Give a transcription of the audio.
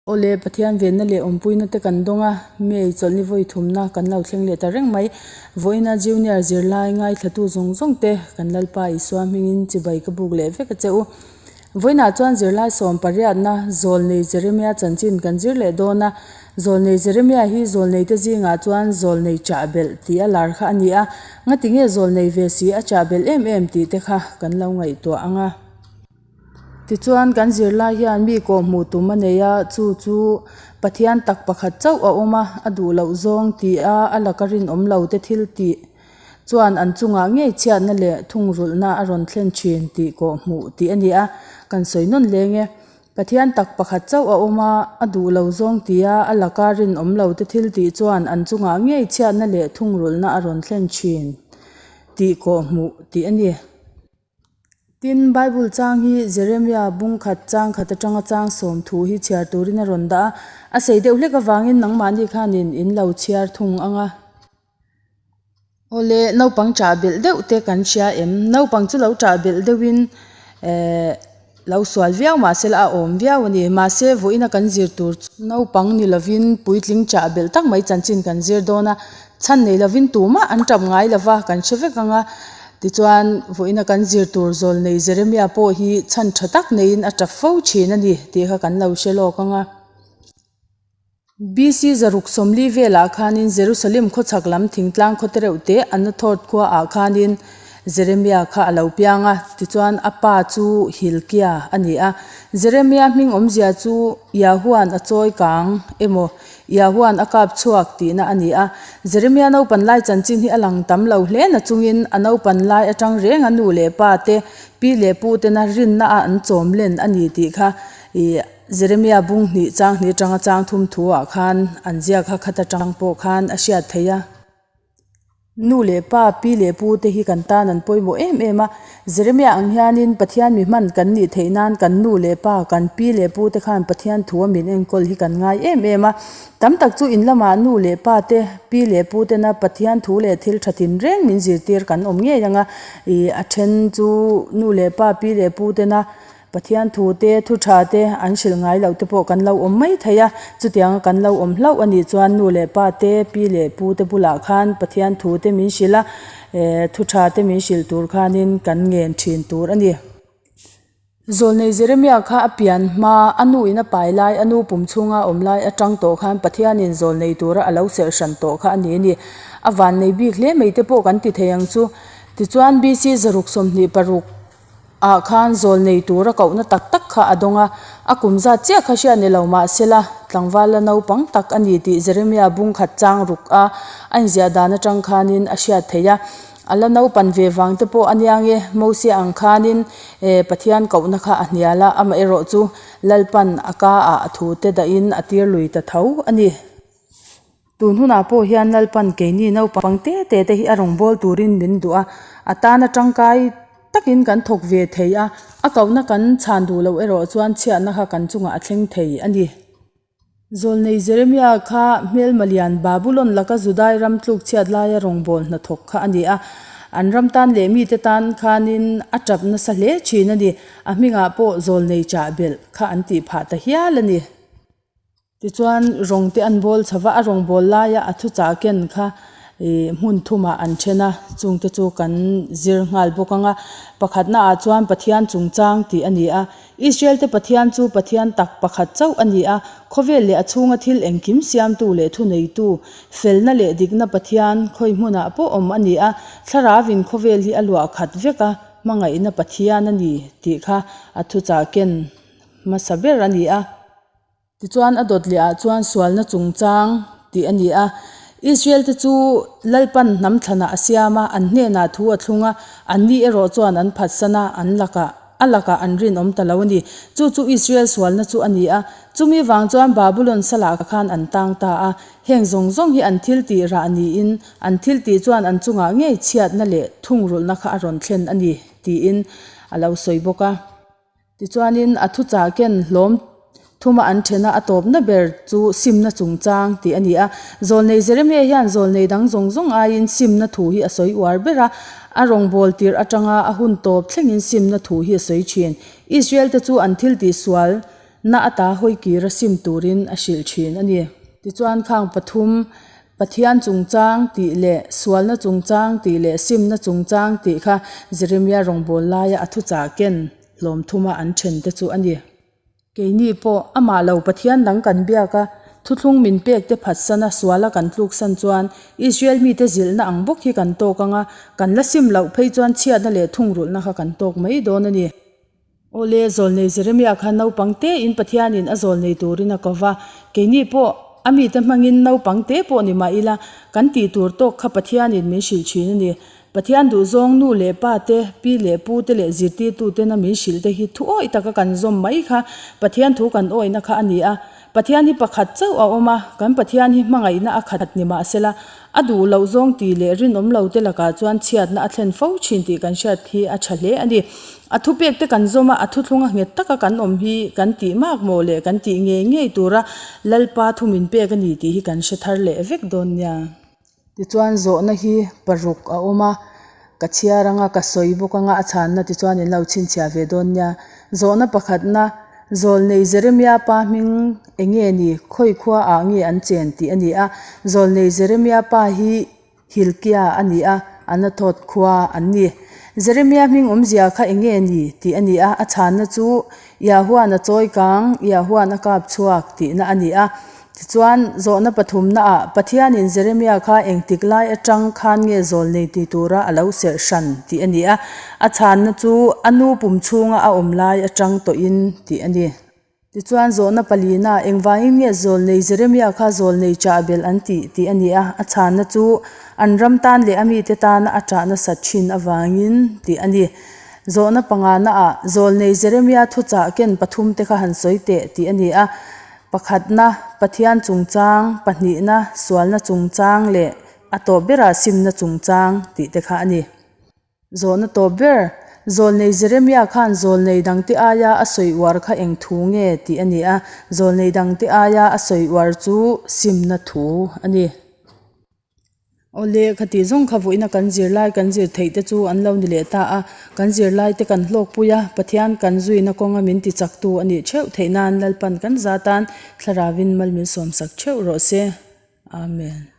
Awle, Pathian venna leh awmpuina te kan dawng a, May chawlhni vawi thumna kan lo thleng leh ta reng mai. Vawiina Junior zirlai ngaithlatu zawng zawng te kan Lalpa Isua hmingin chibai ka buk leh vek a che u. Vawiinah chuan zirlai sawm pariatna Zawlnei Jeremia chanchin kan zir leh dawn a, Zawlnei Jeremia hi Zawlneite zingah chuan Zawlnei chahbelh tih a lar kha a ni a, ngatinge Zawlnei ve si a chahbelh em em tih te kha kan lo ngaihtuah ang a. Tichuan kan zirlai hian mi kawhhmuh tum a nei a, chu chu Pathian tak pakhat chauh a awm a, a duh loh zawng tih a, a laka rinawm lo te thil tih chuan an chungah ngei chhiatna leh thungrulhna a rawn thlen thin tih kawhhmuh tih a ni a, kan sawi nawn leng e. Pathian tak pakhat chauh a awm a, a duh lo zawng tih a, a laka rinawm lo te thil tih chuan an chungah ngei chhiatna leh thungrulhna a rawn thlen thin tih kawhhmuh tih a ni. Tin, Bible chang hi Jeremia bung khat chang khat atanga chang sawm thu hi chhiar turin a rawn dah a, a sei deuh hlek avangin nangmahni khanin in lo chhiar thung ang a. Awle, naupang chah belh deuh te kan hria em? Naupang chu lo chah belh deuhin eh lo sual viau mahse la a awm viau a ni. Mahse, vawiina kan zir tur chu naupang ni lovin puitling chah belh tak mai chanchin kan zir dawn a. Chhan nei lovin tumah an tap ngai lova kan hre vek ang a, tichuan vawiina kan zir tur zawlnei Jeremia pawh hi chhan tha tak neiin a tap fo thin a ni tih kha kan lo hre lawk ang a. BC zaruk sawmli velah khanin Jerusalem khawchhak lam thingtlang khaw te reuh te Anathoth khuaah khanin Jeremia kha a lo piang a, tichuan a pa chu Hilkia a ni a. Jeremia hming awmzia chu Yahuan a chawi kang emaw Yahuan a kap chhuak tihna a ni a. Jeremia naupan lai chanchin hi a lang tam lo hle na chungin a naupan lai atang reng a nu leh pa te, pi leh pu tena rinna a an chawm len a ni tih kha ih Jeremia bung hnih chang hnih atanga chang thum thu ah khan an ziak kha khat atang pawh khan a hriat theih a. Nu leh pa, pi leh pu te hi kan tan an pawimawh em em a. Jeremia ang hianin Pathian mi hman kan nih theih nan kan nu leh pa, kan pi leh pu te khan Pathian thu a min enkawl hi kan ngai em em a. Tam tak chu in lamah nu leh pa te, pi leh pu tena Pathian thu leh thil tha tinreng min zirtir kan awm ngei ang a. Ih a then chu nu leh pa, pi leh pu tena Pathian thu te, thu tha te an hrilh ngai loh te pawh kan lo awm mai thei a, chutianga kan lo awm hlauh a nih chuan nu leh pa te, pi leh pu te bulah khan Pathian thu te min hrilh a, eh thu tha te min hrilh tur khanin kan ngen thin tur a ni. Zawlnei Jeremia kha a pian hma, a nu in a pai lai, a nu pum chhunga awm lai atang tawh khan Pathianin zawlnei tura a lo serh hran tawh kha a ni a ni. A vannei bik hle mai te pawh kan ti thei ang chu. Tichuan BC 26 ah khan zawl nei tura kohna tak tak kha a dawng a, a kum zat chiah kha hriat ni lo mah sela, tlangval la naupang tak a ni tih Jeremia bung khat chang ruk a a inziah dan atang khanin a hriat theih a. A la naupan ve vang te pawh a nia nge, Mosia ang khanin eh Pathian kohna kha a hnial a, amaherawh chu Lalpan a ka ah a thu te dahin a tir lui ta tho a ni. Tun hunah pawh hian Lalpan keini naupang te te te hi a rawn bawl turin min duh a, a tana tangkai takin kan thawk ve thei a, a kohna kan chhan duh loh erawh chuan chhiatna kha kan chungah a thleng thei a ni. Zawlnei Jeremia kha hmelma lian Babulon laka Judai ram tluk chhiat laia rawngbâwl hnathawk kha a ni a, an ram tan leh mite tan khanin a tap nasa hle thin a ni, a hmingah pawh Zawlnei chahbelh kha an tih phah ta hial a ni. Tichuan rawng te an bawl chho va, a rawng bawl laia a thuchah ken kha ih hmun thumah an then a, chungte chu kan zir nghal bawk ang a. Pakhatna ah chuan Pathian chungchang tih a ni a, Israel te Pathian chu Pathian tak pakhat chauh a ni a, khawvel leh a chhunga thil engkim siamtu leh thuneitu, felna leh dikna Pathian khawi hmunah pawh awm a ni a, thlarauin khawvel hi a luah khat vek a, hmangaihna Pathian a ni tih kha a thuchah ken hmasa ber a ni a. Tichuan a dawt leh ah chuan sualna chungchang tih a ni a. Israel te chu Lalpan hnam thlanah a siam a, an hnenah thu a thlung a, anni erawh chuan an phatsan a, an lakah a lakah an rinawm ta lo a ni. Chu chu Israel sualna chu a ni a. Chumi vang chuan Babulon salah khan an tang ta a. Heng zawng zawng hi an thil tih rah niin an thil tih chuan an chungah ngei chhiatna leh thungrulhna kha a rawn thlen a ni tiin a lo sawi bawk a. Tichuanin a thuchah ken hlawm thuma an thena a tawpna ber chu simna chungchang tih a ni a. Zawlnei Jeremia hian zawlnei dang zawng zawng aiin simna thu hi a sawi uar ber a, a rawngbâwl tirh atanga a hun tawp thlengin simna thu hi a sawi thin. Israel te chu an thil tihsual na ata hawi kir a sim turin a hrilh thin a ni. Tichuan khang pathum, Pathian chungchang tih leh sualna chungchang tih leh simna chungchang tih kha Jeremia rawngbâwl laia a thuchah ken hlawm thuma an then te chu a ni. Keini pawh amah lo Pathian dang kan biak a, thuthlung min pek te phatsan a suala kan tluksan chuan Israel mite zilhna ang bawk hi kan tawk ang a, kan la sim loh phei chuan chhiatna leh thungrulhna kha kan tawk mai dawn a ni. Awle, zawlnei Jeremia kha naupang tein Pathianin a zawlnei turin a ko va, keini pawh a mite hmangin naupang te pawh ni mah ila, kan tih tur tawk kha Pathianin min hrilh thin a ni. Pathian duhzawng nu leh pa te, pi leh pu te leh zirtirtu tena min hrilh te hi thu awih taka kan zawm mai kha Pathian thu kan awihna kha a ni a. Pathian hi pakhat chauh a awm a, kan Pathian hi hmangaihna a khat ni mahsela a duh loh zawng tih leh rinawm lo te lakah chuan chhiatna a thlen fo thin tih kan hriat hi a tha hle a ni. A thupek te kan zawm a, a thuthlung a nghet taka kan awm hi kan tih mak maw leh kan tih ngei ngei tura Lalpa thu min pek a ni tih hi kan hre thar leh vek dawn nia. Tichuan zawhna hi paruk a awm a, ka chhiar anga ka sawi bawk anga a chhanna tichuan in lo chhinchhiah ve dawn nia. Zawhna pakhatna, Zawlnei Jeremia pa hming eng nge ni, khawi khua ah nge an chen tih a ni a. Zawlnei Jeremia pa hi Hilkia a ni a, Anathoth khua an ni. Jeremia hming awmzia kha eng nge ni tih a ni a, a chhanna chu Yahuan a chawi kang, Yahuan a kap chhuak tihna a ni a. Tichuan, zawhna pathumnaah Pathianin Jeremia kha engtik lai atang khan nge zawlnei ti tura a lo serh hran tih a ni a, a chhanna chu a nu pum chhunga a awm lai atang tawhin tih a ni. Tichuan, zawhna palina engvangin nge zawlnei Jeremia kha zawlnei chah belh an tih tih a ni a, a chhanna chu an ram tan leh a mite tana a chah nasat thin avangin tih a ni. Zawhna panganaah zawlnei Jeremia thuchah ken pathumte kha han sawi teh tih a ni a. Pakhatna, Pathian chungchang, pahnihna, sualna chungchang leh a tawp berah simna chungchang tih te kha a ni. Zawhna tawp ber, Zawlnei Jeremia khan zawlnei dangte aia a sawi uar kha eng thu nge tih a ni a, zawlnei dangte aia a sawi uar chu simna thu a ni. Awle, khati zawng kha vawiina kan zirlai kan zir theih te chu an lo ni leh ta a, kan zirlai te kan hlawkpui a, Pathian kan zuina kawnga min ti chaktu a nih theuh theih nan Lalpan kan za tan Thlaravin mal min sawmsak theuh rawh se. Amen.